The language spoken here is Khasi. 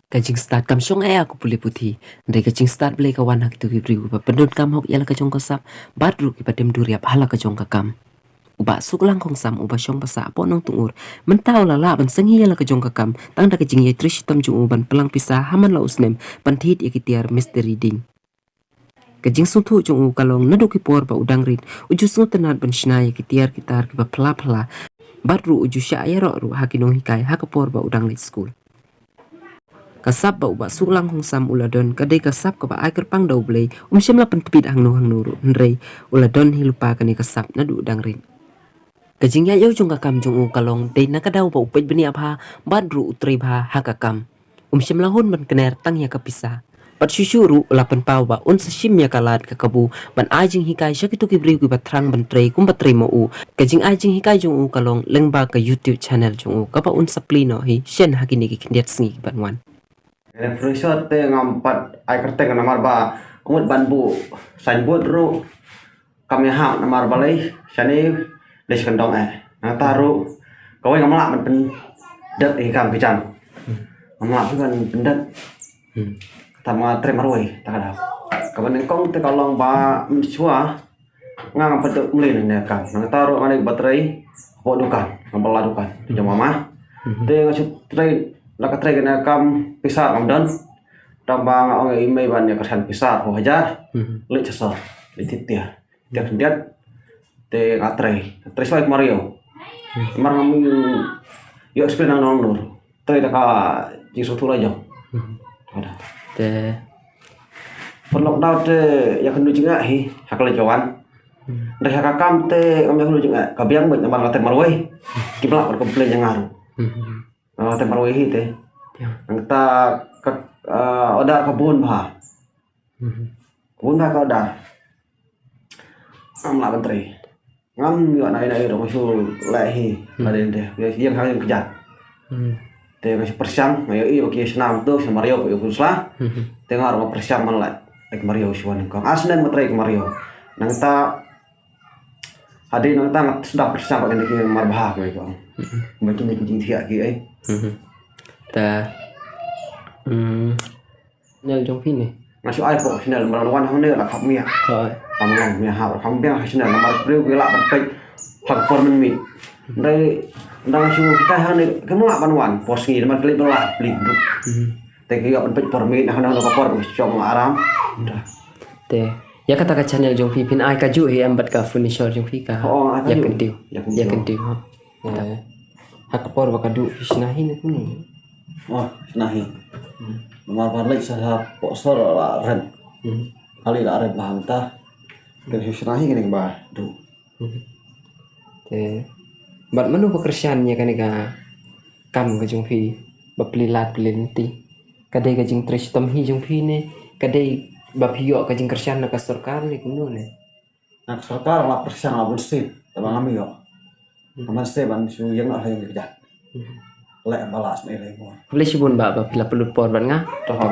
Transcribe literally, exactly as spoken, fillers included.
Ka jingstad kam shong eh ha ka pule puthi. Hynrei ka jingstad Blei ka wan ha kito ki briew ba pyndonkam hok ïa la ka jong ka sap, bad ruh kiba dem duriap ha la ka jong ka kam. U Bah Suklang Khongsam uba shong basa hapoh Nongtyngur, mynta u la lah ban sangeh ïa la ka jong ka kam tang da ka jingïatrei shitom jong u ban pynlang pisa ha man la u snem ban thied ïa ki tiar mistri ding. Ka jingsngewthuh jong u ka long naduh ki por ba u dang rit, u ju sngewtynnat ban shna ïa ki tiar ki tar kiba phylla phylla, bad ruh u ju shah ïaroh ruh ha ki nonghikai ha ka por ba u dang leit skul. Ka sap ba u Bah Suklang Khongsam u la don ka dei ka sap kaba ai kyrpang da U Blei, um shym la pyntbit hangno hangno ruh, hynrei u la don hi lypa kane ka sap naduh u dang rit. Ka jingïaid ïew jong ka kam jong u ka long dei na ka daw ba u peit bniah bha bad ruh u trei bha ha ka kam. Um shym la hun ban kner tang ïa ka pisa. Bad shuh shuh ruh u la pynpaw ba un sa shim ïa ka lad ka kabu ban ai jinghikai sha kito ki briew kiba thrang ban trei kumba trei ma u. Ka jingai jinghikai jong u ka long lyngba ka YouTube channel jong u kaba un sa plie noh hi shen ha kine ki khyndiat sngi kiban wan. Ka influencer te ngam pat ai kyrteng namar ba ngut ban buh signboard ruh kam ïahap namar balei shane lei sha kyndong eh. Nangta ruh kawei ngam lah ban pyndet ïa ka kam ka jam. Ngam lah ban pyndet. Hmm. Tang ma trei marwei ta ka daw. Kaba nyngkong te ka long ba mynshuwa nga ngam pat dei mlien ne kam. Nangta ruh nga dei ba trei hapoh dukan, nga ba la dukan jong mama. Mhm. Te nga shu trei, la ka trei kane ka kam pisa ngam don. Tang ba nga ong ïa i mei ban ïa kyrshan pisa arphew hajar. Mhm. Leit sha sor, leit thied tiar. Tiar khyndiat. Te nga trei, trei shuwa ïa ka mariaw. Mhm. Namar ngam ïoh experience nang nong nur. Trei da ka jingsngewthuh la jong. Mhm. Ada. Te pynlong daw te ïa kynduh jingeh hi ha ka leit ka wan. Hmm. Dei ha ka kam te ngam ïa kynduh jingeh, ka biang bad namar nga te marwei. Ki ba lah ban complain ïa nga ruh. Hmm. Nga te marwei hi te. Ya. Nangta ka, ah, order ka bun bha. Hmm. Bun bha ka order. Ngam lah ban trei. Ngam ïoh na ïa na ïa dong shu leh hi. Hmm. Ada ïa deh. Ïa, ïa nga ïa kejat. Hmm. Te nga shu pyrshang, nga ïohi ba ki shna mynta, shna mariaw, ka ïoh pun sla. Hmm. Te nga ruh nga pyrshang ban leh ïa ki mariaw shuwa nyngkong. Ar snem nga trei ki mariaw. Nangta, hadien nangta nga sdang pyrshang ba kine ki marbha, kumne ki ong. Hmm. Ba kine ki jingthiah ki, eh. Hmm. Te, hmm, Channel jong phi ne? Nga shu ai pok channel, namar wan hangne la khap mih. Hooid. Kham long mih ha, kham biang ha channel, namar briew ki lah ban peit ha ka por mynmiet. Dei, dang shu kitai hangne, kim lah ban wan por sngi, namar ki leit ban lah pli duk. Hmm. Te ki ïoh ban peit por miet, hangne hangne ka por ba shong aram. Te ïa kata ka channel jong phi phin ai kajuh hi em bad ka furniture jong phi ka? Oh, ai kajuh. Ïa kyntiew. Ïa kyntiew. Ïa kyntiew, ha. Eh, ha ka por ba ka duh phi shna hi ne kumno? Oh, shna hi. Hmm. Namar ba leit sha hapoh sor la rem. Hmm. Kali la rem ba hangta. Kane shna hi kane ba duh. Hmm. Te bad mano ba kyrshan ïa kane ka kam ka jong phi ba pli lad pli lynti? Ka dei ka jingtrei shitom hi jong phi ne ka dei ba phi ïoh ka jingkyrshan na ka sorkar ne kumno ne? Na ka sorkar la pyrshang la bun sien, te ba ngam ïoh. Hmm. Ngam sien ban shu ïeng la ïeng kejat. Hmm. Leh ba la sngewbha leh bor. Khublei shibun bah ba phi la pynlut por bad nga. To ha.